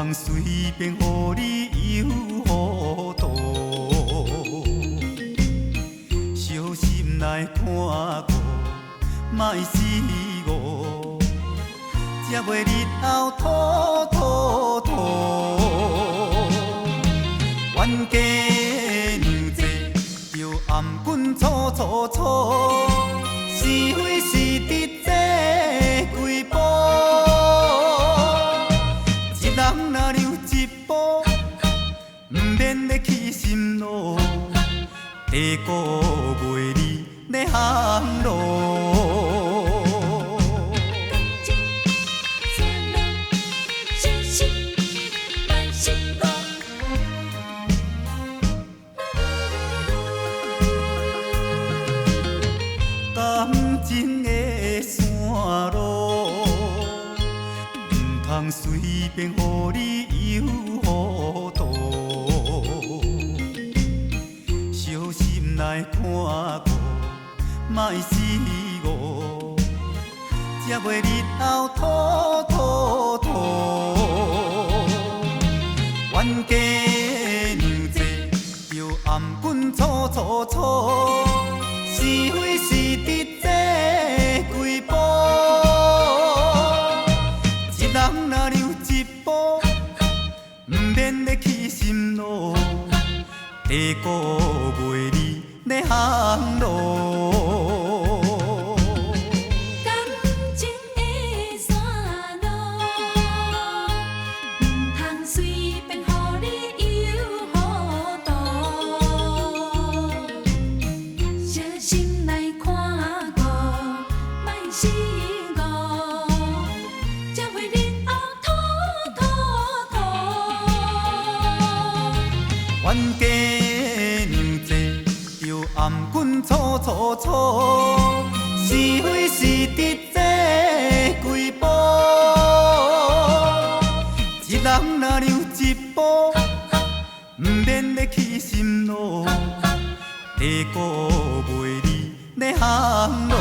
通隨便予你有糊塗，小心來看顧，莫失誤，才袂日後吐吐吐。冤家娘濟，著頷頸粗粗粗，是非是佇這幾步。一人若讓一步，毋免咧起心怒，地鼓袂離咧行路。感情線路，小心莫失誤。感情的線路，毋通隨便予你有糊塗。小心來看顧，莫失誤，才袂日後吐吐吐。冤家娘濟，著頷頸粗粗粗，是非是佇這幾步。一人若讓一步，毋免咧起心怒，地鼓袂離咧行路。感情的線路，毋通隨便予你有糊塗。小心來看顧，莫失誤，才會日後吐吐吐。冤家娘濟，著頷頸粗粗粗，是非是佇這幾步。一人若讓一步，毋免咧起心怒，地鼓袂離咧行路。